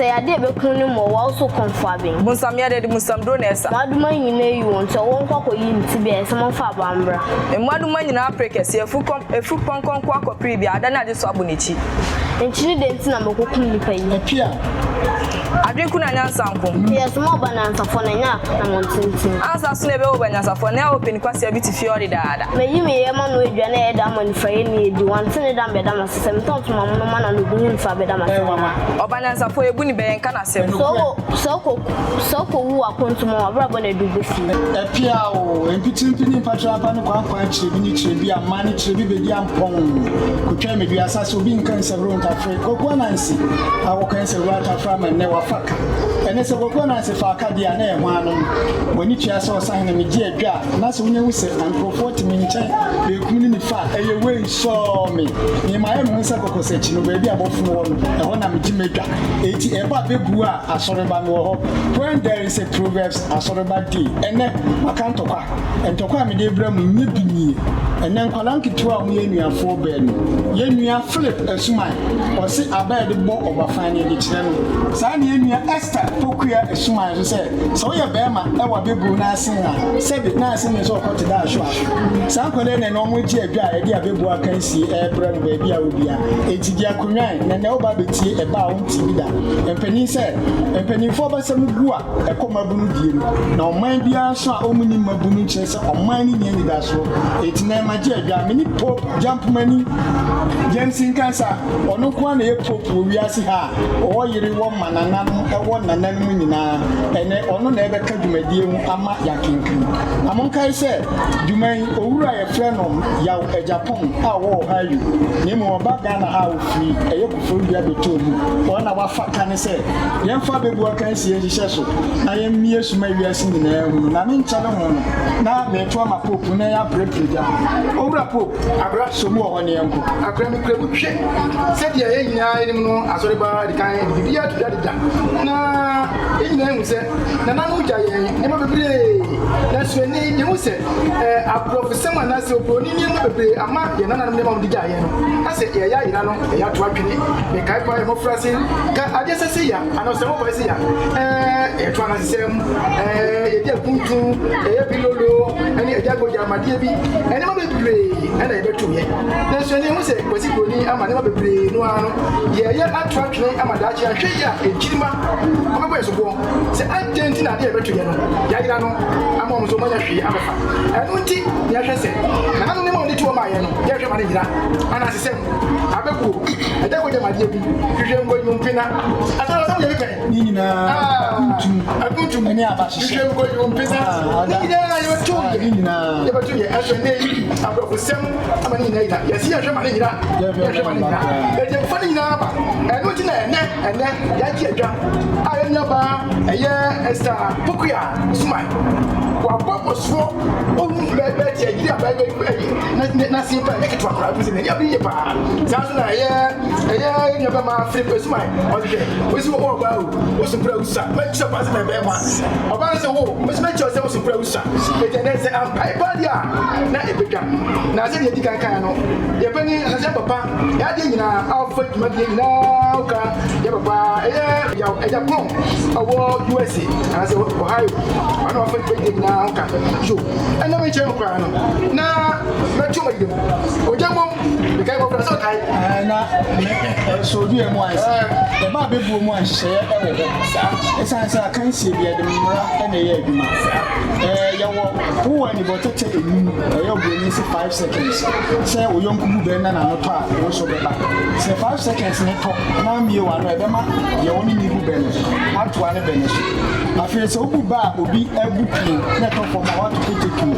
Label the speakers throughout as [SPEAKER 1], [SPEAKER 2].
[SPEAKER 1] Sɛ yadeɛ bɛku ne mmɔ wo a, wo so kɔmfo aben.
[SPEAKER 2] Bonsam yadeɛ de bonsam duro na ɛsa.
[SPEAKER 1] Mmoadoma nyinaa yi wɔn ti a, wɔnkɔ akɔyi ne ti bi a, ɛsɛ momfa aboa mbra.
[SPEAKER 2] Mmoadoma nyinaa pere kɛseɛ, afu pɔnkɔ nko akɔpere bi a, adane ade so abɔ n'akyi.
[SPEAKER 1] Nkyene dɛn nti na mekɔkum nnipa yi?
[SPEAKER 3] Apia.
[SPEAKER 2] Adwene ko na nyansa nko.
[SPEAKER 1] Yɛ soma ɔba nyansafoɔ na ɛnyɛ anammɔn tenten.
[SPEAKER 2] Ansa so na ɛbɛwo ɔba nyansafoɔ, na ɛwɔ panin kwasea bi te fie hɔ dedaada.
[SPEAKER 1] Mayi me yam ano aduane a ɛyɛ dɛ ama onifuraeni adi, wante ne dam bɛda m'ase, sɛ metɔ ntoma mono ma no a, na obehu no fa abɛda m'ase anaa?
[SPEAKER 2] Ɔba nyansafoɔ, yɛbu no bɛ, yɛnka n'asɛm.
[SPEAKER 1] Sɛ wokɔwu wɔ akwantu mu a, w'abrabɔ na ɛde wo bɛfie.
[SPEAKER 3] Ɛpea o, mpikyirimpini ne mpatrapa ne kwankwan kyerebi ne kyerebi amma ne kyerebi bedi ampɔn kotwa mmedua asase obi nka nsahuro ntafere Kwaku Ananse akɔka nsahuro atafere ama nnɛ wafa ka ɛnɛ sɛ Kwaku Ananse faa ka deɛ a na ɛyɛ hwannom W'ani tua sɛ ɔsahene megye adwa a na sɛ wonya hu sɛ ankurɔfoɔ te me nkyɛn benkum ne nifa a ɛyɛ wei sɔɔ me me mayɛ me ho sɛ kɔkɔsakyi no baabi a bɔfono wɔ no ɛhɔ na megye m'adwa enti ɛba bɛbu a asɔreba mewɔ hɔ when there is a proverbs asɔreba day ɛnɛ maka ntɔkwa ntɔkwa a mede brɛ mo nyɛ bi nie ɛnɛ nkwadaa nketewa a wɔyɛ anuafoɔ baanu yɛn nua Philip Asuman ɔse aba a yɛde bɔ ɔbafan no yɛde kyerɛ no saa ne yɛn nua Esther Pokuya Asuman nso sɛ sɛ woyɛ bɛrima ɛwɔ abɛbuo no ase a sɛbi na ase ne sɛ ɔkɔte da ahwe ahwe saa nkwadaa yi na ɛnɛ wɔn agye adwa a yɛde abɛbuo akansie ɛrebrɛ no baabi a obia enti di akonnwan na ɛnɛ woba abɛtie ɛba a wonte bi da mpanin sɛ mpanimfoɔ bɛsɛ mu gu a ɛkɔ mmabunu die mu na ɔman biara nso a ɔmu ni mmabunu nkyerɛ sɛ ɔman no nni anidasoɔ enti na ɛma gye adwa me ne Pope Gyampomani James Nkansa ɔno nko ara na ɛyɛ Pope wɔ wiase ha a ɔwɔ yere wɔ ma nananom ɛwɔ nananom nyinaa ɛnɛ ɔno na ɛbɛka dwumadie ho ama yɛakenkan na monkae sɛ dwuma yi owura a yɛfrɛ no Yaw Agyapong a ɔwɔ Ohio na mmom ɔba Ghana ha a ɔfiri ɛyɛ Koforidua bɛtɔɔ mu ɔno na wafa ka ne sɛ yɛmfa abɛbu akansie nhyehyɛ so na yɛmmie so ma wiase nyinaa hunu na menkyɛle ho no na meto ama Pope na yɛaprɛprɛ gya owura Pope
[SPEAKER 4] Abra
[SPEAKER 3] so mu wɔ hɔ ne yɛnkɔ.
[SPEAKER 4] Akora me kura mu hwɛ sɛdeɛ yɛn nyinaa anim no asɔreba de kan de biribiara to dwa deda na yɛn nyinaa hu sɛ nananom gya yɛn nneɛma bebree nanso ɛnnɛ yi yɛhu sɛ eh, aborɔfosɛm anaasɛ oburoni nneɛma bebree ama yɛn nananom nneɛma a wɔde gyaa yɛn no asɛ yɛyɛ ayera no yɛyɛ ato atwene mekae paa yɛn mmɔfraase ka adeɛ sɛ sɛ ya anaa ɔsɛ mɔkɔɛ sɛ ya eh, yɛto anansesɛm eh, yɛdi akuntu yɛyɛ pilolo ɛne agya gbogya amadeɛ bi nneɛma bebree ɛna yɛbɛto yɛ nanso ɛne ɛho sɛ Kwasi Broni ama nneɛma bebree no ara no yɛyɛ ato atwene ama daakye ahwɛ yi a nkyirimma ɔbɛbɔ yɛ soboɔ sɛ adɛn nti na adeɛ yɛbɛto yɛ no yɛayera no ama wɔn nso wɔanya hwee abɛfa ɛno nti na yɛhwɛ sɛ nananom nneɛma a wɔde to wɔn ayɛ no yɛhwɛ ma no nyina anaasesɛm abɛbuo agya kɔgya madeɛ bi hwehwɛ nkɔnwumpena asɔre sɛ woyɛ bi pɛn
[SPEAKER 3] ne nyinaa akuntum
[SPEAKER 4] akuntum
[SPEAKER 3] ne abahyehyɛ
[SPEAKER 4] hwehwɛ nkɔnwumpena ne nyinaa yɛbɛto
[SPEAKER 3] ne
[SPEAKER 4] yɛ
[SPEAKER 3] nyinaa
[SPEAKER 4] yɛbɛto yɛ ɛso ɛnɛ yi aborɔfosɛm ama ne nyinaa yina yɛsi yɛhwɛ ma ne nyina yɛhwɛ ma ne nyina yɛde mfa ne nyinaa ba ɛno nti na ɛnɛ ɛnɛ yɛagye adwa a yɛn nuabaa ɛyɛ Esther Pokuya Suman wabɔ ɔsoɔ ohun bɛɛ tiɛ yiri a bɛɛ bɛ ɛyi n'ase pa ɛyɛ ketewa koraa bi sɛ n'ani abiri yie paa saa nso na ɛyɛ ɛyɛ yɛn nuabɛma Philip Suman ɔhwehwɛ osi wɔ ɔbaa o osu mpira wusa mɛkyerɛ paa sɛ mɛ bɛɛ ma ɔbaa no sɛ wo mɛsɛ mɛkyerɛ sɛ osu mpira wusa eti ɛnɛ sɛ ampae paa deɛ a na ebedwa na sɛ deɛ edi kan kan no yɛpɛ ni anasɛ papa yɛadeɛ nyinaa a ɔfa dwumadie nyinaa woka yɛ papa ɛyɛ yaw ɛgya pɔn ɔwɔ USA anaasɛ Ohio ɔna ɔfa dwumadie nyinaa woka yo ɛna me nkyɛn koraa no na mɛto ma yam ogya mmom mekae mmɔfra sɛ ɔkae
[SPEAKER 3] na sɛ mu ayɛ sɛ ɛba abɛbuo mu a nhyehyɛeɛ ɛwɔ hɔ ɛsiane sɛ akansie bi yɛde mmara ɛna ɛyɛ adwuma yɛwɔ wowɔ anibɔtɛtɛ enum ɛyɛ oburoni sɛ 5 seconds sɛ wo yɔnko bu bɛn na n'ano tɔ a wo nso bɛba sɛ 5 seconds ne tɔ na mmie w'ano ɛbɛma deɛ wo ne ne bu bɛn no atoa ne bɛn no so afei sɛ wobu ba a obi abu pii na ɛtɔ fam a wato pete pii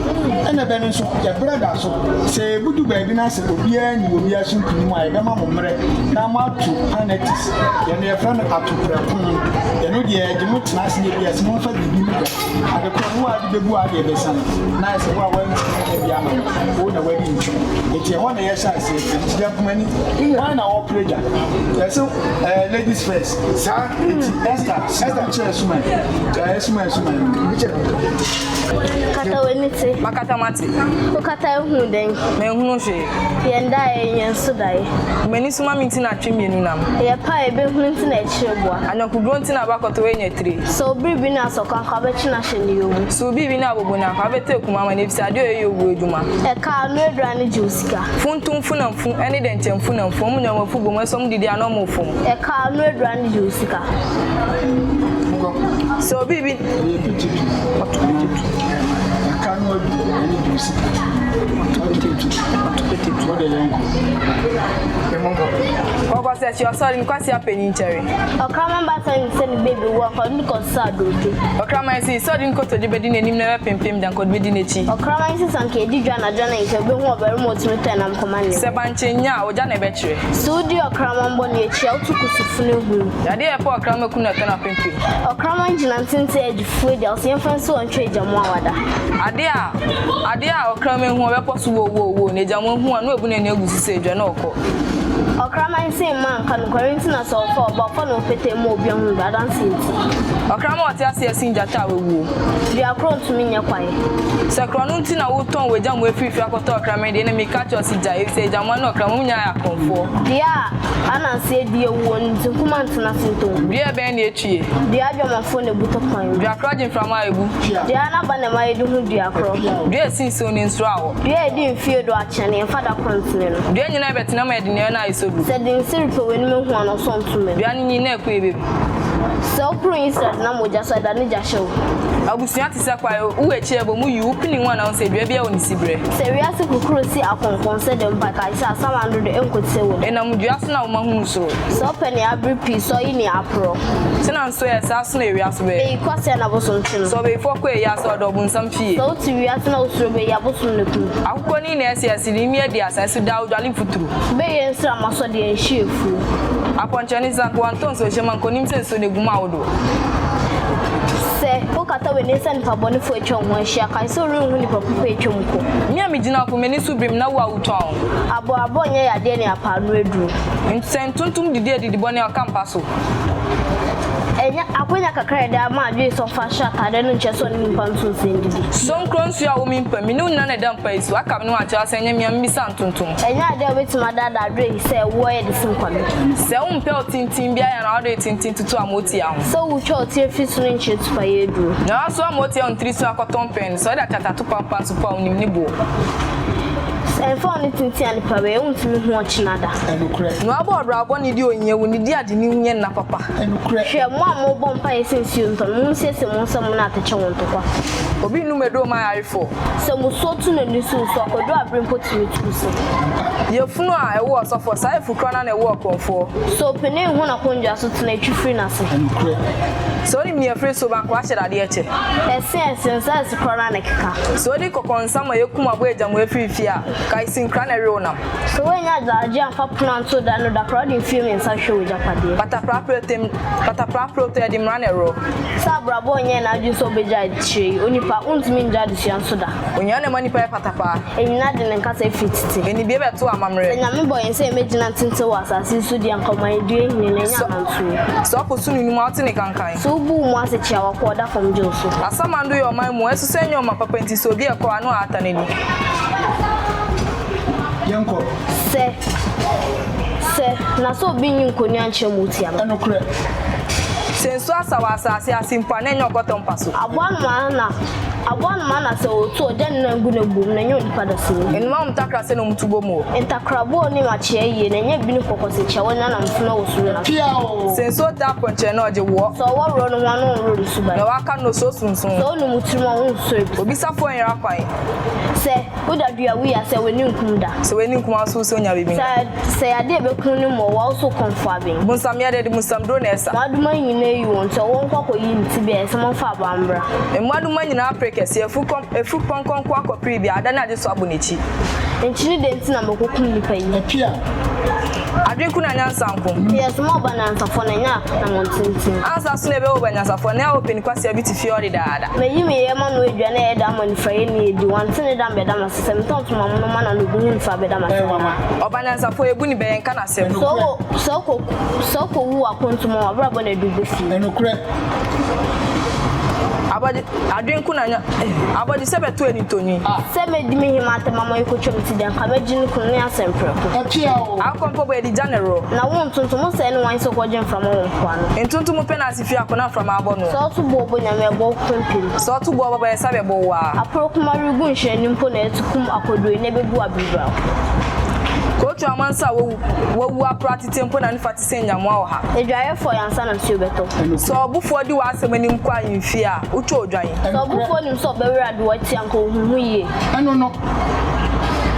[SPEAKER 3] ɛna bɛ no nso yɛbrɛ da so sɛ ebudu baabi na sɛ obiara nyi obiara so nkunim a yɛbɛma mo mmerɛ na moato penalties yɛno yɛfrɛ no ato prɛko yɛno deɛ yɛgye mo tena ase ne bi a sɛ momfa biribi mu da ade korɔ no wo a de bɛbu a deɛ ɛbɛsa no na ayɛ sɛ wo a woantumi anya bi ama no wo na wadi ntwo enti ɛhɔ na yɛhyɛ aseɛ nti gyamkomani hwan na wɔpere gya yɛsɛ ladies first
[SPEAKER 4] saa
[SPEAKER 3] nti Esther Esther kyerɛ suman ɛɛ suman suman
[SPEAKER 4] bi kyerɛ
[SPEAKER 1] Kata w'ani te.
[SPEAKER 2] Makata mate.
[SPEAKER 1] Wokata ehu dɛn?
[SPEAKER 2] Menhunu hwee.
[SPEAKER 1] Yɛn daeɛ yɛn so daeɛ.
[SPEAKER 2] M'ani soma me nti na atwe mmienu nam.
[SPEAKER 1] Yɛ pa a ebehunu nti na ɛkyerɛ boa.
[SPEAKER 2] Anyɔnkoduro nti na abakɔtɔ anya tire.
[SPEAKER 1] Sɛ obi bi ne asɔkɔ anka wobɛkye no ahyɛ ne yowu.
[SPEAKER 2] Sɛ obi bi ne abobo no anka wobɛtɔ akuma ama no efisɛ adeɛ a ɔyɛ yɛ owuo adwuma.
[SPEAKER 1] Ɛka ano aduane gye wo sika.
[SPEAKER 2] Funtumfu na mfu ne dɛnkyɛmfu na mfu, wɔn nyinaa wɔn afu bom, ɛsɛ wɔn didi a na wɔn refom.
[SPEAKER 1] Ɛka ano aduane gye wo sika.
[SPEAKER 2] Sɛ obi bi.
[SPEAKER 3] Ɛyɛ pitutu. Ɛka ano aduane gye wo sika. Ɔto pitutu. Wɔde yɛn kɔ.
[SPEAKER 2] Kɔkɔ sɛ kyi ɔsɔre no kwasi apanyin kyɛre.
[SPEAKER 1] Ɔkraman baatan nim sɛ ne baby wu anka ɔde no kɔsesa adodo.
[SPEAKER 2] Ɔkraman si sɛ ɔde nkotodwe bɛdi n'anim na ɛbɛpempem de anka ɔde bɛdi n'akyi.
[SPEAKER 1] Ɔkraman si sɛ anka edi dwa anadwo na anka obehu ɔbarima a otumi tɔ ɛnam kɔma ne
[SPEAKER 2] Sɛ bankye nnya a, ogya na ɛbɛkyerɛ.
[SPEAKER 1] Sɛ wodi ɔkraman bɔne akyi a, woto kusifunu ahuru.
[SPEAKER 2] Yadeɛ a ɛpɛ ɔkraman kunu na ɛtɔ no apempem.
[SPEAKER 1] Ɔkraman gyina ntenten agye fufuo adi a, ɔse yɛmfa nsi hɔ ntwa agyamu a wada.
[SPEAKER 2] Adeɛ a adeɛ a ɔkraman hu a ɔbɛpɔ so woo woo woo na agyamu hu a na wabu n'ani agu so sɛ edwa na ɔkɔ.
[SPEAKER 1] Ɔkraman se mma nka nokware nti na sɛ ɔfa ɔba a ɔfa no petee ma obi ahunu do adanse nti.
[SPEAKER 2] Ɔkraman a ɔte aseɛ sen gyata a wawuo.
[SPEAKER 1] Dua korɔ ntumi nyɛ kwaeɛ.
[SPEAKER 2] Sɛ korɔno nti na wotɔn w'agyamoa firi fie akɔtɔ ɔkraman deɛ, ɛnna meka kyerɛ wo se gyae, efisɛ agyamoa ne ɔkraman, mo nyinaa yɛ akorɔmfoɔ.
[SPEAKER 1] Dua a ananse adi awuo no nti nkuma ntena ase ntɔ ngu.
[SPEAKER 2] Dua a ɛbɛn na etwie.
[SPEAKER 1] Dua adwamanfoɔ na ebu tɔ kwan mu.
[SPEAKER 2] Dua korɔ gye mframa a ebu.
[SPEAKER 1] Dua n'aba na ɛma yɛde hu dua korɔ.
[SPEAKER 2] Dua a esi nsuo no nsuro awɔ.
[SPEAKER 1] Dua a edi mfeɛ du akyɛ no, yɛmfa da koro ntene no.
[SPEAKER 2] Dua nyinaa bɛtena mu a ɛde nea na ayɛ sɛ odu.
[SPEAKER 1] Sɛ de nsi repɛ w'anim ahu a na ɔsɔ ntoma mu.
[SPEAKER 2] Dua no nyin na ɛkɔ ebe mu.
[SPEAKER 1] Sɛ woporo nyinsɛn denam mogya so a, ɛda ne gya hye wo.
[SPEAKER 2] Abusua te sɛ kwae, wowɔ akyi a ɛbɔ mu yuu, wopene mu a na wohu sɛ dua biara wɔ ne siberɛ.
[SPEAKER 1] Sɛ wiase kukuru si akɔnkɔn sɛ dɛm mpo a, kae sɛ asaman dodo nkotie wo da.
[SPEAKER 2] Ɛnam dua so na woma hunu soro.
[SPEAKER 1] Sɛ wopɛ nea abere pii sɛ ɔye nea aporɔ.
[SPEAKER 2] Sɛ na nso yɛ saa so na ewia so bɛyɛ.
[SPEAKER 1] Eyi kwasea na bosom te no.
[SPEAKER 2] Sɛ ɔbɛyifoɔ kɔ eyi ase a, ɔda ɔbonsam fie.
[SPEAKER 1] Sɛ wote wiase na wosuro bɛ yi a, bosom na kum.
[SPEAKER 2] Akokɔ ni na ɛsi ɛsi ne mi adi asa ɛso daa odwale mfuturo.
[SPEAKER 1] Bɛ yɛ nsra ma sɔ deɛ nhyɛ afuo.
[SPEAKER 2] Apɔnkyerɛni sɛ anka wantɔ nsuo hyɛ mu anka onim sɛ nsuo no egu mu ahodoɔ.
[SPEAKER 1] Sɛ wokata w'ani sɛ nnipa bɔnefoɔ atwa wo ho ahyia, kae sɛ worenhu nnipa papa a atwam kɔ.
[SPEAKER 2] Me a megyina po, m'ani so birim, na wo a wotɔn.
[SPEAKER 1] Aboabo nyɛ yadeɛ ne apaano aduro.
[SPEAKER 2] Sɛ ntontom didi adidi bɔne a, ɔka mpa so.
[SPEAKER 1] Ɛnyɛ akwanya kakra a yɛde ama adwene sɛ ɔmfa nhyɛ ataadeɛ no nkyerɛ sɛ ɔne nnipa nto nsa ndidi.
[SPEAKER 2] Sonkro nsuo a womi mpa, me ne wo nyinaa na ɛda mpa yi so, aka me ne wo akyerɛ sɛ ɛnyɛ me a memmisa ntontom.
[SPEAKER 1] Ɛnyɛ adeɛ a wobɛtumi adaadaa adwene yi sɛ ɛwoɔ yɛ de sen kwame.
[SPEAKER 2] Sɛ wompɛ ɔtenten biara yɛ na wode tenten tutu amotia ho.
[SPEAKER 1] Sɛ wotwa ɔte afiri so no nkyerɛ tupa yɛ aduro.
[SPEAKER 2] Na waso amotia wo ntiri so akɔtɔn pɛn no, sɛ wode akyata to pampan so po a wonim ne boɔ.
[SPEAKER 1] Ɛmfa wo ne tenten a nipa bɛyɛ, wontumi hu ɔkyena da.
[SPEAKER 3] Ɛnokorɛ.
[SPEAKER 2] Na wabɔ ɔbra bɔne di ohia wu ne di ade ne hu yɛ nna papa.
[SPEAKER 3] Ɛnokorɛ.
[SPEAKER 1] Hwɛ, mo a mobɔ mpaeɛ sɛ nsuo ntɔ no, monsiesie mo nsa mu na atɛkyɛ wɔ ntɔkwa.
[SPEAKER 2] Obi nnum aduro ma ayarefoɔ.
[SPEAKER 1] Sɛ musuo tu n'ani so nso a, kwadwo abere mpo tumi tu se.
[SPEAKER 2] Yafunu a ɛwo ɔsɔfoɔ, saa yafunu korɔ no ara na ɛwo ɔkorɔmfoɔ.
[SPEAKER 1] Sɛ ɔpanin hu n'akonnwa so tena atwi firi n'ase.
[SPEAKER 3] Ɛnokorɛ.
[SPEAKER 2] Sɛ onim nea ɛfiri so ba nka wahyɛ dadeɛ kyɛ.
[SPEAKER 1] Ɛse a ɛse nsa a ɛse korɔ no ara na ɛkeka.
[SPEAKER 2] Sɛ odi kɔkɔnsa ma yɛkum aboa agya mu afiri fie a, kae sinkra na ɛwe wo nam.
[SPEAKER 1] Sɛ woannya adagyeɛ amfa pono anto da no da koraa, wode mfeɛ mmiɛnsa hwɛ w'agyapadeɛ.
[SPEAKER 2] Pataprapra pataprapra tɔ yɛde mmara na ɛworɔ.
[SPEAKER 1] Sɛ abrabɔ nyɛɛ n'adwene sɛ ɔbɛgyae akyire yi, onipa, wontumi ngyae adesua nso da.
[SPEAKER 2] Onua na ɛma nipa yɛ patapaa.
[SPEAKER 1] Anyina de ne nkasa firi tete.
[SPEAKER 2] Anibue bɛto amammerɛ.
[SPEAKER 1] Sɛ Nyame bɔ yɛn sɛ yɛmmɛgyina ntenten wɔ asase yi so deɛ, anka ɔma yɛn dua hini na ɛnyɛ anantuo.
[SPEAKER 2] Sɛ ɔpo so ne num a, wote ne kankan.
[SPEAKER 1] Sɛ wobu wo mu ase kyea w'akoa, ɔda fam gye wo so.
[SPEAKER 2] Asamando yɛ ɔman mu, ɛso sɛ ɛnyɛ ɔman papa nti sɛ obi ɛkɔ a na wahata n'ani.
[SPEAKER 3] Yɛnkɔ.
[SPEAKER 1] Sɛ, sɛ, na sɛ obi nyi nkonnwa nkyerɛ mu tia no.
[SPEAKER 3] Ɛnokorɛ.
[SPEAKER 2] Sɛ nsuo asa wɔ asase ase mpo a, na ɛnyɛ ɔkɔtɔ mpa so.
[SPEAKER 1] Aboa nnomaa na, aboa nnomaa na sɛ ɔretu a, ɔgya ne nan gu n'abuom na ɛnyɛ onipa dasani.
[SPEAKER 2] Nnomaa wɔn ntakra sɛ na wɔtu bɔ mu o.
[SPEAKER 1] Ntakraboa onim akyea yie na ɛnyɛ bini kɔkɔsekyea, wɔnya nam so na wɔsuro no.
[SPEAKER 3] Pia o.
[SPEAKER 2] Sɛ nsuo taa pɔnkyerɛ na ɔgye woɔ.
[SPEAKER 1] Sɛ ɔwɔ worɔ ne ho a na ɔnworɔ ne suban.
[SPEAKER 2] Na waka no sɛ osunsun.
[SPEAKER 1] Sɛ wonum wo tirim a wonsɔre bi.
[SPEAKER 2] Obisafoɔ nyera kwan.
[SPEAKER 1] Sɛ woda dua wui a, sɛ w'ani nkum da.
[SPEAKER 2] Sɛ w'ani nkum a, wo so wonya biribi nya.
[SPEAKER 1] Sɛ sɛ yadeɛ bɛku ne mmɔ wo a, wo so kɔmfo aben.
[SPEAKER 2] Bonsam yɛ dɛ de bonsam duro na ɛsa.
[SPEAKER 1] Mmoadoma nyinaa yi wɔn ti a, wɔnkɔ akɔyi ne ti bi a, ɛsɛ momfa aboa mmra.
[SPEAKER 2] Mmoadoma nyinaa pere kɛseɛ, afu pɔnkɔ nko akɔpere bi a, ada ne ade so abɔ n'akyi.
[SPEAKER 1] Nkyene dɛn nti na mekɔkum nnipa yi?
[SPEAKER 3] Apia.
[SPEAKER 2] Adwene ko na nyansa nko.
[SPEAKER 1] Yɛsoma ɔba nyansafoɔ na ɛnyɛ anammɔn tenten.
[SPEAKER 2] Ansa so na ɛbɛwɔ ɔba nyansafoɔ, na ɛwɔ panin kwasea bi te fie hɔ dedaada.
[SPEAKER 1] Mayi me yam ano aduane a ɛyɛ dɛ ama nifuraeɛ ne adi, wante ne dam bɛda m'ase, sɛ metɔ ntoma mono ma no a na obi hu no fa bɛda m'ase anaa?
[SPEAKER 2] Ɔba nyansafoɔ, yɛbu ne bɛ, yɛnka n'asɛm.
[SPEAKER 1] Sɛ wokɔ sɛ wokɔwu wɔ akwantu mu a, w'abrabɔ na ɛde wo bɛfie.
[SPEAKER 3] Ɛnokorɛ.
[SPEAKER 2] Abɔgye, adwen ko na nya eh, abɔgye sɛ bɛto ani tonwi.
[SPEAKER 1] Sɛ medi me hema atɛm ama yɛkɔtwa me ti deɛ, anka mɛgye ne kunu ne asɛm prɛko.
[SPEAKER 3] Ɛpia o.
[SPEAKER 2] Akokɔ mpo bɔ yɛde gya ne worɔ.
[SPEAKER 1] Na wo ntontom, wo sɛɛ ne wan sɛ wokɔgye mframa wɔ mpoano?
[SPEAKER 2] Ntontom pɛ na ase fie akɔ na mframa abɔ noɔ.
[SPEAKER 1] Sɛ ɔto boɔ bɔ Nyame ɛbɔ wo pampim.
[SPEAKER 2] Sɛ ɔto boɔ bɔbɔ yɛ sa bɛbɔ wo aa.
[SPEAKER 1] Aporokoma regu nhyerɛne mpo na ɛto kum akɔdue na ɛbɛbu abiribiraw.
[SPEAKER 2] Kootu amansa a wawu, wawu aporo atete mpo na ne fa te sɛ nnyamoa wɔ ha.
[SPEAKER 1] Adwarefoɔ yɛ ansa na nsuo bɛtɔ.
[SPEAKER 2] Sɛ ɔbofoɔ di w'asɛm anim kɔ ahemfie a, wotwa odwan.
[SPEAKER 1] Sɛ ɔbofoɔ nim sɛ ɔbɛwere adewa ti a, anka ɔhu ho yie.
[SPEAKER 3] Ɛno no,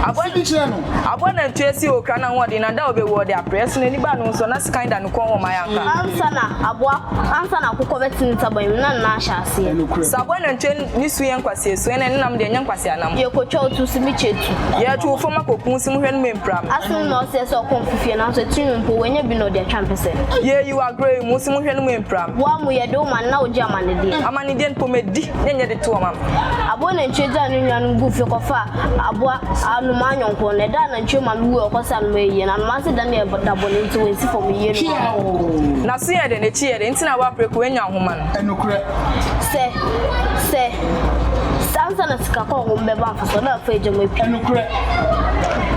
[SPEAKER 2] Aboa
[SPEAKER 3] si bi kyerɛ no.
[SPEAKER 2] Aboa nantwie si okra n'ahoɔden na da a ɔbɛwu ɔde apere. Ɛso n'ani ba ne ho so na sekan da ne kɔn ho ma yɛanka.
[SPEAKER 1] Ansa na aboa ansa na akokɔ bɛte ne ntaban mu na ne nan ahyɛ aseɛ.
[SPEAKER 3] Ɛnokorɛ.
[SPEAKER 2] Sɛ aboa nantwie ne su yɛ nkwasea su, ɛnna ne nam deɛ ɛnyɛ nkwasea nam.
[SPEAKER 1] Yɛkɔtwa wo to so mi kyɛ tu.
[SPEAKER 2] Yɛto wo fam akɔku wo se mohwɛ no mempira me.
[SPEAKER 1] Asen na ɔseɛ sɛ ɔkɔ mfifie nanso atirinwi mpo wanya bi na ɔde atwa mpɛsɛ.
[SPEAKER 2] Yɛyi wo agorɔ yi mu se mohwɛ no mempira me.
[SPEAKER 1] Woa mu yɛde wo ma no na wogye amanedeɛ.
[SPEAKER 2] Amanedeɛ mpo medi na ɛnyɛ de to ɔma me.
[SPEAKER 1] Aboa nantwie gyaa ne nuanom guu fie kɔfaa aboa anomaa yɔnkoɔ no. Ɛda a nantwie maame wuiɛ ɔkɔ sɛ anomaa ayie no, anomaa se da no yɛ da bɔne nti wansi fam yie no
[SPEAKER 3] Pia oo.
[SPEAKER 2] N'aso yɛ dɛ, n'akyi yɛ dɛ, nti na aboa preko anya nhoma no.
[SPEAKER 3] Ɛnokorɛ.
[SPEAKER 1] Sɛ, sɛ, sɛ ansa na sika kɔnkɔn bɛba mfasoɔ na afa agya mu apue.
[SPEAKER 3] Ɛnokorɛ.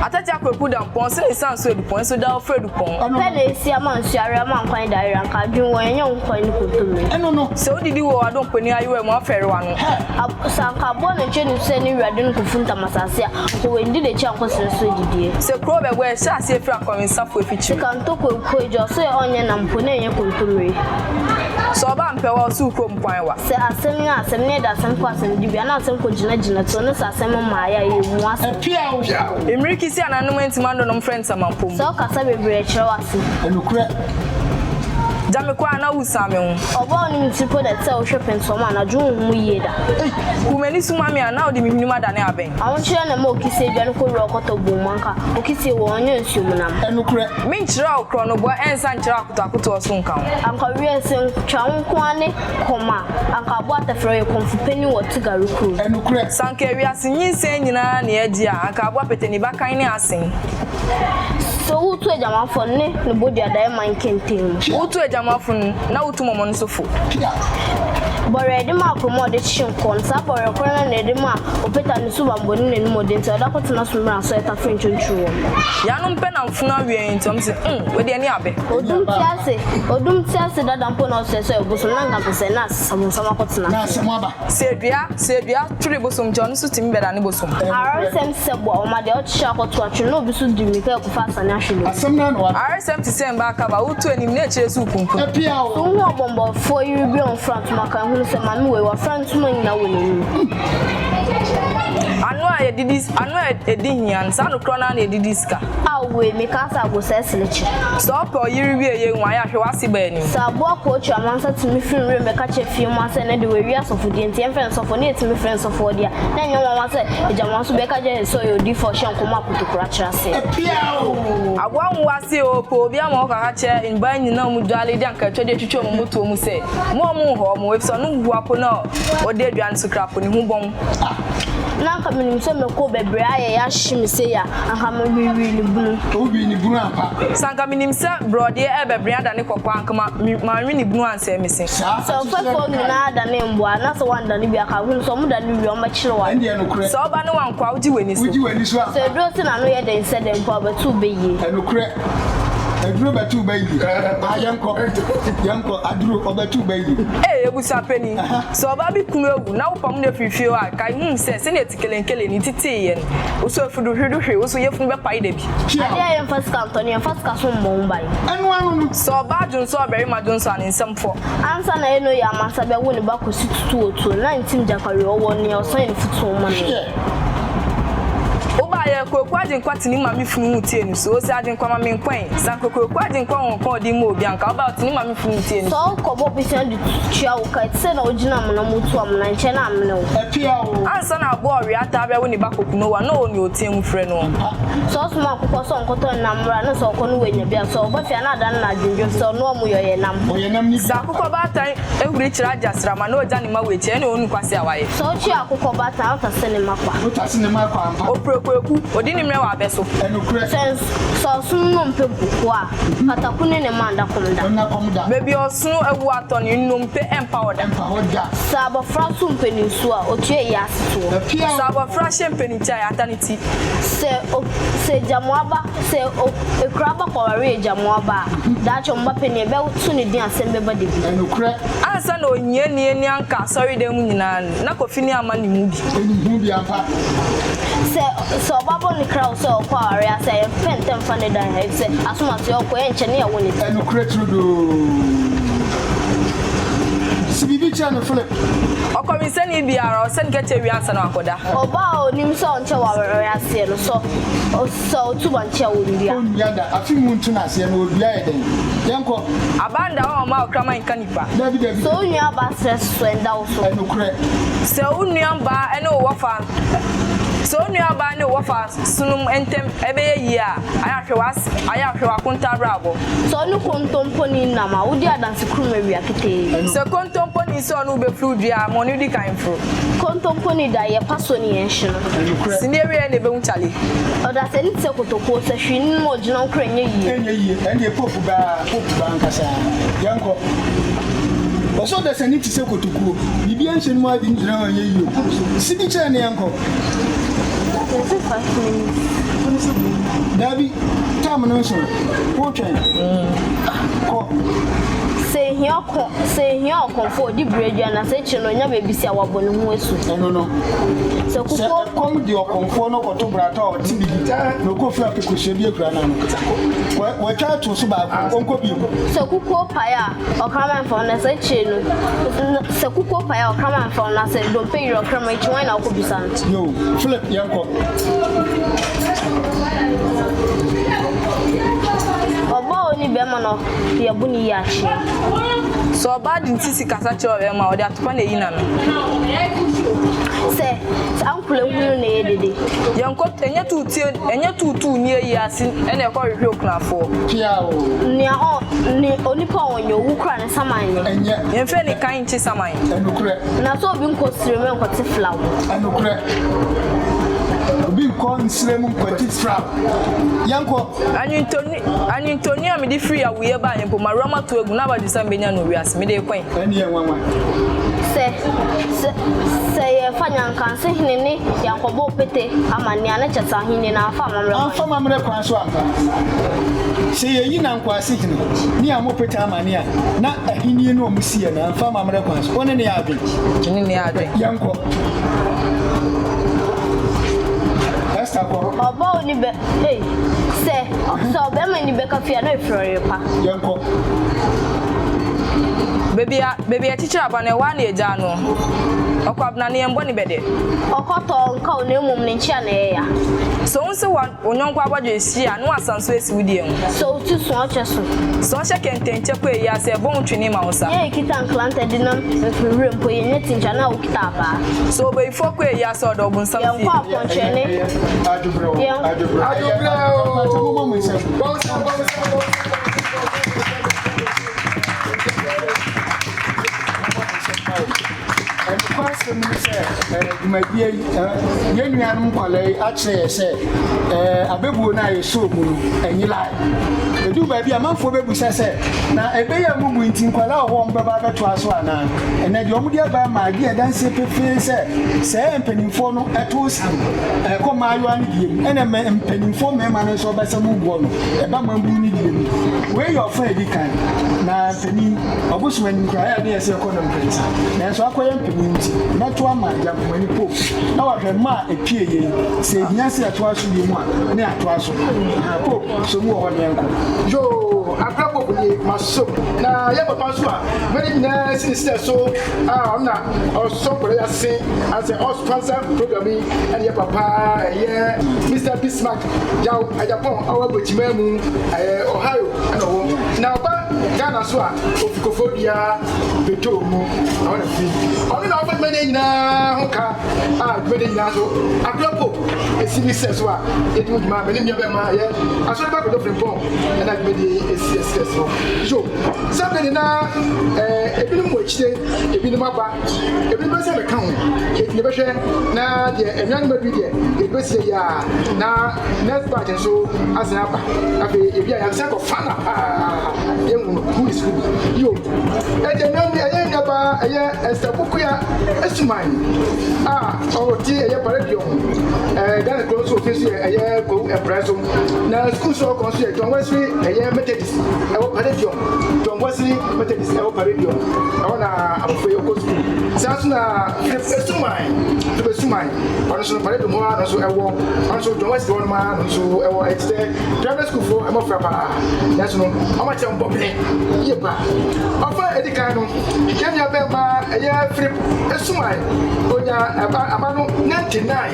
[SPEAKER 2] Atɛkyɛ akwaku da mpɔn so ne nsa nso adupɔn nso da ɔfrɛ adupɔn.
[SPEAKER 1] Ɔpɛ na esi ama nsuo awe ama nkwan da ayera nka adwene wɔ ɛnyɛ nkwan ne kontomire.
[SPEAKER 3] Ɛno no.
[SPEAKER 2] Sɛ wodidi wɔ w'adompɔni ayewa mu a ɔfɛre w'ano.
[SPEAKER 3] Hɛ!
[SPEAKER 1] Ab, sɛ anka aboa nantwie nim sɛ ne wura de no kɔfuntam asase a, anka wandi n'akyi ankɔ serɛ so adidie.
[SPEAKER 2] Sɛ kuro bɛbɔ a, ɛhyɛ aseɛ firi akɔwensafo afikyiri.
[SPEAKER 1] Sika ntɔ kwaku agya, ɔse ɔnyɛ nam mpo na ɛnyɛ kontomire.
[SPEAKER 2] Sɛ ɔba mpɛ wo a, ɔse wo kurom kwan wa.
[SPEAKER 1] Sɛ asɛm nyɛ asɛm na yɛde asɛm kɔ asɛmdibea na asɛm kɔgyina gyinatuo ne sɛ asɛm mmaeɛ a, yɛmmu asɛm.
[SPEAKER 3] Ɛpia o.
[SPEAKER 2] Mmirikisi a nananom antumi andɔ nom frɛ nsamanpɔ mu.
[SPEAKER 1] Sɛ ɔkasa bebree a, ɛkyerɛ w'ase.
[SPEAKER 3] Ɛnokorɛ.
[SPEAKER 2] Gya me kwan na wusian me ho.
[SPEAKER 1] Ɔbaa a ɔnim ne ti mpo na ɛte sɛ wohwɛ pɛntoa mu anadwo wonhu mu yie da.
[SPEAKER 2] Ku m'ani so ma me a na wode me hwenem adane abɛn.
[SPEAKER 1] Ahokyerɛ na ɛma okisie dwane kɔ wura ɔkɔtɔ bun mu anka okisie wɔ ɔnyɛ nsuo mu nam.
[SPEAKER 3] Ɛnokorɛ.
[SPEAKER 2] Menkyerɛ wo korɔnoboa ɛnsa nkyerɛ akotoakotoɔ so nka ho.
[SPEAKER 1] Anka wiase ntwa wo nko ara ne kɔm a, anka aboa atɛfrɛ ɔyɛ kɔmfo panin wɔ Tigare kurom.
[SPEAKER 3] Ɛnokorɛ.
[SPEAKER 2] Sɛ anka wiase nyinsɛn nyinaa ne agye a, anka aboa pɛtɛni bakan ne asen.
[SPEAKER 1] Sɛ wotu agyamafo no ne ne bodua dae man kɛntɛn mu.
[SPEAKER 2] Wotu agyamafo no na wotu mɔmɔ no nso fo.
[SPEAKER 3] Pia.
[SPEAKER 1] Bɔwerɛ a yɛde ma akorɔma a ɔde kyekye nkɔɔ no, saa bɔwerɛ korɔ no ara na yɛde ma opeta ne subammɔ ne n'anumɔden nti ɔda kɔtena so mmerɛ a so ɛtafere ntwontwo wɔ no.
[SPEAKER 2] Yanom pɛ na mfono awie nti ɔmo se mm wei deɛ ne abɛ.
[SPEAKER 1] Odum te ase, odum te ase dada mpo na ɔsrɛ sɛ ɔyɛ bosom na anka mpɛ sɛ na asesa bonsam akɔtena
[SPEAKER 3] Na
[SPEAKER 1] ase.
[SPEAKER 3] asɛm aba.
[SPEAKER 2] Sɛ dua, sɛ dua twere bosom nti ɔno nso tumi bɛdane bosom.
[SPEAKER 1] Awaresɛm sɛ boa ɔma deɛ ɔkyekyere akɔto atwene na obi nso di mmirika rekɔfa asane ahwe ne mu.
[SPEAKER 3] Asɛm no ara na waba.
[SPEAKER 2] Awaresɛm te sɛ mbaa kaba, woto anim na akyire nso wokunkun.
[SPEAKER 3] Apia o.
[SPEAKER 1] So wohu ɔbɔmmɔfoɔ yere bi a ɔmfira ntoma kan hunu sɛ maame wei wafira ntoma nyinaa wɔ n'anim.
[SPEAKER 2] Ano a yɛdidi, ano a ɛdi hia no, saa ano korɔ no ara na yɛdidi sika.
[SPEAKER 1] Ao wei mekaa sɛ agosɛɛ selekye.
[SPEAKER 2] Sɛ ɔpɛ ɔyere wie yɛ nwa yɛ a hwɛ w'ase ba anim.
[SPEAKER 1] Sɛ aboa kɔɔkyi amansa tumi firi nwuram bɛka kyerɛ fie mua sɛ ɛnnɛ de wawie asɔfodie nti yɛmfrɛ no sɔfoɔ na yɛtumi frɛ no sɔfoɔ deɛ a, na ɛnyɛ nwanwa sɛ Agyamwa nso bɛka kyerɛ yɛn sɛ ɔyɛ odiyifoɔ a ɔhyɛ nkɔm a kotokuro akyerɛ aseɛ.
[SPEAKER 2] Aboa nwo ase oo pɛ obi ama ɔkɔka kyerɛ mbaa nyina ɔmo dwale de anka atwa de atwitwa ɔmo motoɔ mu sɛ mo ɔmo nhɔ ɔmo efisɛ ɔno huhua po na ɔde aduane so kra po ne ho bɔn.
[SPEAKER 1] Na anka menim sɛ mɛkɔ bɛbrɛ ayɛ yɛahye me sei a, anka mewiwii ne bunu.
[SPEAKER 3] Wowi ne bunu ampa.
[SPEAKER 2] Sɛ anka menim sɛ borɔdeɛ ɛrebɛbene adane kɔkɔɔ a, anka ma, me, manwe ne bunu ansɛe me se.
[SPEAKER 3] Saa
[SPEAKER 1] Sɛ
[SPEAKER 3] akyekyerɛ
[SPEAKER 1] ɔfɛfoɔ
[SPEAKER 3] ne kae.
[SPEAKER 1] nyinaa dane mmoa, na sɛ woandane bi a, ka hunu sɛ wɔdane wie a, wɔbɛkyere wo
[SPEAKER 3] Ɛndeɛ nokorɛ.
[SPEAKER 2] Sɛ ɔba ne wanko a, wogye w'ani so.
[SPEAKER 3] Wogye w'ani so ampa.
[SPEAKER 1] Sɛ aduro se n'ano yɛ den sɛ dɛn mpo a, ɔbɛto wo bɛ yie.
[SPEAKER 3] Ɛnokorɛ. Aduro bɛto wo bɛ yie. Ah, yɛnkɔ, yɛnkɔ, aduro, ɔbɛto wo bɛ yie.
[SPEAKER 2] Ee, abusua panin, sɛ ɔbaa bi kunu awu na wopam no afiri fie hɔ a, kae hunu sɛ, sɛnea Kelenkele ne ti tee yɛn. Wo so afudu hwedohwe, wo so yafunu bɛpae da bi.
[SPEAKER 1] Adeɛ a yɛmfa sika ntɔ no, yɛmfa sika so mmɔ ho ban.
[SPEAKER 3] Ɛno ano no.
[SPEAKER 2] Sɛ ɔbaa dwonsɔ a ɔbarima dwonsɔ a, ne nsam fɔ.
[SPEAKER 1] Ansa na Eno yɛ amansa bɛwo ne ba Kwesi Tutu Otuo no, na Ntim Gyakari ɔwɔ nea ɔsan ne fotuo ma no.
[SPEAKER 3] Hwɛ!
[SPEAKER 2] Wobaeɛ, Kwaku Agyenkwa te ne maame funu ho tie no so. Ose Agyenkwa ma me nkwa ɛ. Sɛ anka Kwaku Agyenkwa wɔ nkwa a ɔde ma obi a, anka wobaeɛ ɔte ne maame funu tie no
[SPEAKER 1] Sɛ
[SPEAKER 2] so.
[SPEAKER 1] wokɔbɔ bosea de tua wo ka, ɛte sɛ na wogyina amena mu retu amena, nkyɛ na amene wo.
[SPEAKER 3] Apia o.
[SPEAKER 2] Ansa na aboa a ɔwea taa bɛwo ne ba koku Noa, na ɔwɔ nea ɔteɛ mu frɛ no.
[SPEAKER 1] Sɛ ɔsoma akokɔ sɛ ɔnkɔtɔ nam mmra na sɛ ɔkɔ no wanya bi a, sɛ ɔba fie a na adane no adwendwen sɛ ɔnoa mu yɛ ɔyɛ nam.
[SPEAKER 3] Ɔyɛ nam ne bi.
[SPEAKER 2] Sɛ akokɔ baatan huri kyerɛ agyasramma na ogya ne mma wɔ akyi a, ɛnna ɔnnu kwasea a wayɛ.
[SPEAKER 1] Sɛ wokyere akokɔ baatan a, wotase ne mma kwa.
[SPEAKER 3] Wotase ne mma kwa ampa.
[SPEAKER 2] Ɔpira kwaku, Odi ne mmerɛ wɔ abɛ so.
[SPEAKER 3] Ɛnokorɛ.
[SPEAKER 1] Sɛ sɛ ɔsono no mpɛ kokoa a, pataku ne ne mma nda kɔm da.
[SPEAKER 3] Ɔnna kɔm da.
[SPEAKER 2] Baabi a ɔsono awu atɔ no, nnompe mpa hɔ da.
[SPEAKER 3] Ɛmpa hɔ da.
[SPEAKER 1] Sɛ abɔfra so mpɛ ne nsuo a, ɔtua ayi ase toɔ.
[SPEAKER 3] Apia
[SPEAKER 2] Sɛ
[SPEAKER 3] o.
[SPEAKER 2] abɔfra hyɛ mpanin ti a, yɛata ne ti.
[SPEAKER 1] Sɛ o sɛ agyamoa ba sɛ o akuraa ba kɔware agyamoa ba a, daakye wɔn ba panin ɛbɛto ne din asɛm bɛba da bi.
[SPEAKER 3] Ɛnokorɛ.
[SPEAKER 2] Ansa na ohiani ani anka asɔredan mu nyinaa no, na Kofi ne ama ne mu bi.
[SPEAKER 3] Ɛnim ho bi ampa.
[SPEAKER 1] Sɛ sɛ ɔba bɔ ne kra wo sɛ ɔkɔ aware ase a, yɛmpɛ ntɛm mfa no dan ha efisɛ asomasoɛ ɔkɔ ɛnkyɛ ne yɛwo ne ti.
[SPEAKER 3] Ɛnokorɛ turodoo. Si biribi kyerɛ no Philip.
[SPEAKER 2] Ɔkɔwensani biara, ɔsɛ ne kɛtɛ wie ansa na wakɔda.
[SPEAKER 1] Ɔbaa a ɔnim sɛ ɔnkyɛ wɔ aware aseɛ no, sɛ sɛ ɔtu bankye a, ɔnnua.
[SPEAKER 3] Ɔnnua da. Afe mu nto no aseɛ no, ɔdua yɛ dɛn? Yɛnkɔ.
[SPEAKER 2] Aba nda hɔ a ɔmma ɔkraman nka nipa.
[SPEAKER 3] Dabi dabi.
[SPEAKER 1] Sɛ wo nua baa serɛ so, ɛnda wo so.
[SPEAKER 3] Ɛnokorɛ.
[SPEAKER 2] Sɛ wo nua baa ne wo wɔfa Sɛ wo nua baa ne wo wɔfa sonom ntam bɛyɛ yie a, ayɛ ahwɛ w'as ayɛ ahwɛ w'akonta abrabɔ.
[SPEAKER 1] Sɛ ɔne kontomponi nam a, wodi adansekurum awia ketee.
[SPEAKER 2] Sɛ kontomponi sɛ ɔne wo bɛforo dua a, ma ɔne wo di kan mforo.
[SPEAKER 1] Kontomponi da, yɛ pa so ne yɛn hye no.
[SPEAKER 3] Ɛnokorɛ.
[SPEAKER 2] Sini awieɛ na ɛbɛhu kyale.
[SPEAKER 1] Ɔdasani te sɛ kotokuo, sɛ hwee nni mu a ɔgyina wo kora ɛnyɛ yie.
[SPEAKER 3] Ɛnyɛ yie, ɛndeɛ pope baa, pope baa ankasa. Yɛnkɔ. Ɔsɛ ɔdasani te sɛ kotokuo, biribiara nhyɛ no mu a de ngyina hɔ ɛnyɛ yie o. Si bi kyerɛ ne yɛnkɔ.
[SPEAKER 1] Yɛse 5 minutes.
[SPEAKER 3] Daabi, time no nso, wotwɛn. Kɔ.
[SPEAKER 1] Sɛ ehia ɔko sɛ ehia ɔkɔmfo a ɔdi bere aduan na sɛ akyiri no onya baabi si a wabɔ ne ho asu.
[SPEAKER 3] Ɛno no.
[SPEAKER 1] Sɛ
[SPEAKER 3] Sɛ
[SPEAKER 1] kukuo.
[SPEAKER 3] ɛkɔm de ɔkɔmfoɔ no kɔto bratɔ a ɔte bibi na ɔkɔfiri apɛ kosua bi akura no ano. Watwa ato so baako, ɔnkɔ bio.
[SPEAKER 1] Sɛ kukuo pae a, ɔkraman mfa wo na sɛ akyiri no sɛ kukuo pae a ɔkraman mfa wo na sɛ dompe yera ɔkraman akyi hwan na wokɔbisa no?
[SPEAKER 3] Yo, Philip yɛnkɔ.
[SPEAKER 1] Ɔbaa a ɔnni bɛrima na yɛbo no yie akyeɛ.
[SPEAKER 2] Sɛ ɔbaa de ne sisi kasa kyerɛ ɔbarima a, ɔde atopa na eyi n'ano.
[SPEAKER 1] Sɛ saa nkwadaa hunu na ɛyɛ dede.
[SPEAKER 2] Yɛnkɔ, ɛnyɛ tuutie, ɛnyɛ tuutuu ni ayi ase ɛna ɛkɔ hwehwɛ okunafoɔ.
[SPEAKER 3] Pia o.
[SPEAKER 1] Nea ɔ, ne onipa a ɔnyɛ owu kora ne saman nyɛ.
[SPEAKER 3] Ɛnyɛ.
[SPEAKER 2] Yɛmfa anikan nkye saman.
[SPEAKER 3] Ɛnokorɛ.
[SPEAKER 1] Na sɛ obi nkɔ sire mu nkɔte flaw.
[SPEAKER 3] Ɛnokorɛ. Obi nkɔ nsire mu nkɔte flaw. Yɛnkɔ.
[SPEAKER 2] Anwentoni, anwentoni a mede firii awoeɛ baeɛ mpo, m'awerɛ mato agu, na abadwesɛm bɛnya no wɔ wiase. Mede rekɔ ɛ.
[SPEAKER 3] Ɛnne yɛ nwanwa.
[SPEAKER 1] Sɛ, sɛ, sɛ yɛfa Nyankanse hene ne Yankɔbɔ Opete amanneɛ a, na kyerɛ sɛ ahennie no amfa amammerɛ kwan
[SPEAKER 3] Amfa amammerɛ kwan so ampa. Sɛ yɛyi Nankoase hene ne Amo Pete amanneɛ a, na ahennie no a wɔsiiɛ no amfa amammerɛ kwan so. Wo ne no yɛ adwene?
[SPEAKER 2] Me ne no yɛ adwene.
[SPEAKER 3] Yɛnkɔ. Esther kɔ.
[SPEAKER 1] Ɔba a ɔnni bɛ, ei, sɛ, sɛ ɔbarima nni bɛka fie a, na ɛfiri ɔyere pa.
[SPEAKER 3] Yɛnkɔ.
[SPEAKER 2] Baabi a baabi a yɛkyekyere aba no, ɛhɔ ara na yɛgyaa no. Ɔkwabena no, yɛmmɔ no bɛdɛ.
[SPEAKER 1] Ɔkɔtɔ ɔnka o, na mmom ne nkyea na ɛyɛ ya.
[SPEAKER 2] Sɛ wohu sɛ wo yɔnko abɔdwe rehyia a, na wasan so asi wo deɛ ho.
[SPEAKER 1] Sɛ wo ti so a, ɔkyɛ so.
[SPEAKER 2] Sɛ ɔhyɛ kɛntɛnkyɛ kɔ ayie ase a, ɛbɔ wo twene ma wo sa.
[SPEAKER 1] Yɛn a yɛkita nkrantɛ de nam mfiriwura mpo, yɛnyɛ tinkya na wokita abaa.
[SPEAKER 2] Sɛ ɔbayifoɔ kɔ ayie ase a, ɔda ɔbonsam fie.
[SPEAKER 1] Yɛnkɔ apɔnkyerɛne.
[SPEAKER 3] Adwobrɛ o, adwobrɛ.
[SPEAKER 4] Adwobrɛ o. Bɔnsam, bɔnsam, bɔnsam.
[SPEAKER 3] Nokwasɛm ne sɛ, dwumadie yi, yɛn nuanom nkwadaa yi akyerɛ yɛ sɛ abɛbuo no a yɛsɔɔ mu no, ɛnyerae. Ɛduru baabi a, amanfoɔ bɛbisa sɛ, na ɛbɛyɛ a mubu nti nkwadaa wɔ hɔ a wɔbɛba abɛtoa so anaa? Ɛnnɛ deɛ wɔde aba ama adi adanseɛ pefee sɛ, sɛɛ mpanimfoɔ no to sa no, ɛkɔ mmaayewa no deɛ mu, ɛna mpanimfoɔ mmarima no nso wɔbɛsa mu boɔ no, ɛba mmabunu no deɛ mu. Wei yɛ ɔfa a ɛdi kan, na mpanin, ɔbosom anim koraa, ɛyɛ a na yɛsɛ yɛkɔ no mprɛnsa, nanso akɔyɛ mpanin nti, mɛto ama Gyampomani Pope na wahwɛ mma a ɛpue yei, sɛ ɛhia sɛ yɛtoa so bio mu a, na yɛatoa so. Ahaa, Pope, sɔ mu wɔ hɔ na yɛnkɔ.
[SPEAKER 4] Yoo, Abra Pope nie, masɔ mu. Na yɛn papa nso a, mene nyinaa si ne serɛ so a, ɔno na ɔsɔ nkwadaa yi ase, anaasɛ ɔsponsor program yi, ɛne yɛn papa ɛyɛ Mister Bismarck Yaw Agyapong a ɔwɔ Aburokyiman mu, ɛyɛ Ohio ɛna ɔwɔ. Na ɔba Ghana nso a, ofi Koforidua Petoo mu, ɛhɔ na ofi. Ɔno na ɔfa dwumadie nyinaa ho ka a dwumadie nyinaa nso Abra Pope esi ne serɛ so a yɛdi ho dwuma, me ne me nuabɛma yɛ Asɔreba Kwadwo Frimpong ɛna dwumadie yi esi ɛserɛ so. Yo, sɛ bere nyinaa ɛɛ ebinom wɔ. Akyire ebinom aba, ebinom bɛsɛ bɛka ho. Enti yɛbɛhwɛ na deɛ anuanom aduru deɛ yɛbɛsie yi ara na next batch nso asan aba. Afei ebi a yɛasan kɔfa na paa yɛnhu no who is who. Yo, ɛdeɛ anuanom ɛyɛ nuabaa ɛyɛ Esther Pokuya Asuman a ɔte ɛyɛ Paradium ɛɛ Ghana kuro nso ofin so yɛ ɛyɛ Kwawu Ɛmprɛ so na sukuu so ɔkɔ nso yɛ John Wesley ɛyɛ Methodist ɛwɔ Paradium John Wesley Methodist ɛwɔ Paradium ɛhɔ na abɔfra yi ɔkɔ sukuu. Saa nso na Philip Esuman, Philip Esuman, ɔno nso no Paradium hɔ ara na nso ɛwɔ, ɔno nso John Wesley hɔ nom ara na nso ɛwɔ. Ɛte sɛ private school foɔ mmɔfra paa, nanso no wɔn akyerɛ wɔn bɔbene yie paa. Ɔfa a edi kan no, yɛn nua bɛrima ɛyɛ Philip Esuman, onya ɛba aba no 99,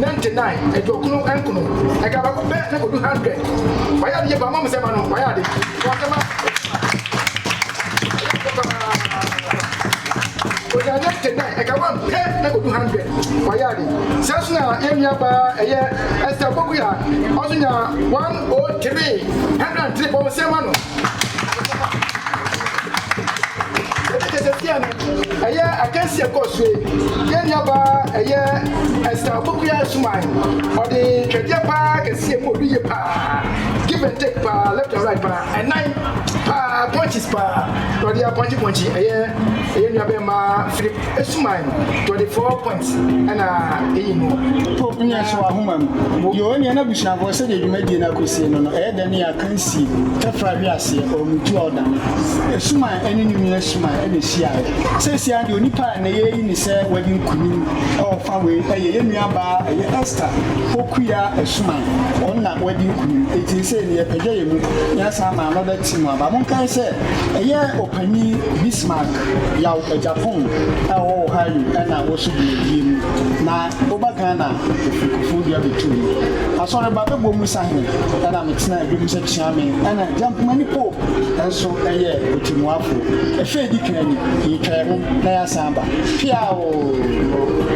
[SPEAKER 4] 99, 99, ɛka baako pɛ na kodu 100. Wayɛ ade yie paa, mo sɛ ma no, wayɛ ade. Wɔn ma Onya 99, ɛka one pɛ na kodu 100. Wayɛ ade. Saa nso na yɛn nua baa ɛyɛ Esther Pokuya, ɔnso nya 103, 103 bɔ nsɛm ma no. Ɛkyɛ no ɛyɛ akansi ɛkɔɔ so yi, yɛn nua baa ɛyɛ Esther Pokuya Suman, ɔde twɛdeɛ paa kɛseɛ mu odu yie paa, give and take paa, left and right paa, ɛnan paa, punches paa na ɔde apɔnkye pɔnkye ɛyɛ ɛyɛ nua bɛrima Philip Esuman 24 points ɛna ɛyi no.
[SPEAKER 3] Pope nyɛ so ahoma mu. Yoo nea n'abusuafoɔ sɛdeɛ dwumadie no akɔsie no no, ɛyɛ dɛ ne akansie tɛfra hwe aseɛ, ɔremutu a ɔdane. Asuman ne ne nua Suman na ɛhyiaeɛ. Seesei ara deɛ onipa a nnɛ yɛreyi ne sɛ wadi nkunim wɔ fa wei yɛ yɛn nuabaa ɛyɛ Esther Pokuya Asuman. Ɔno na wadi nkunim. Enti seesei no yɛpagya yɛn mu na yɛasan ama another team aba. Monkae sɛ ɛyɛ ɔpanin Bismarck Yaw Agyapong a ɔwɔ Ohio na ɔso dwumadie mu. Na woba Ghana a, ɔfiri Koforidua bɛtoo mu. Asɔreba bɛbɔ mu sahene na metenaa dwom sɛ kyeame ɛna Gyampomani Pope nso yɛ ɔtɛmmuafoɔ. Ɛfɛ a ɛdi kan ni, yɛretwa yɛn ho na yɛasan aba. Peaoo!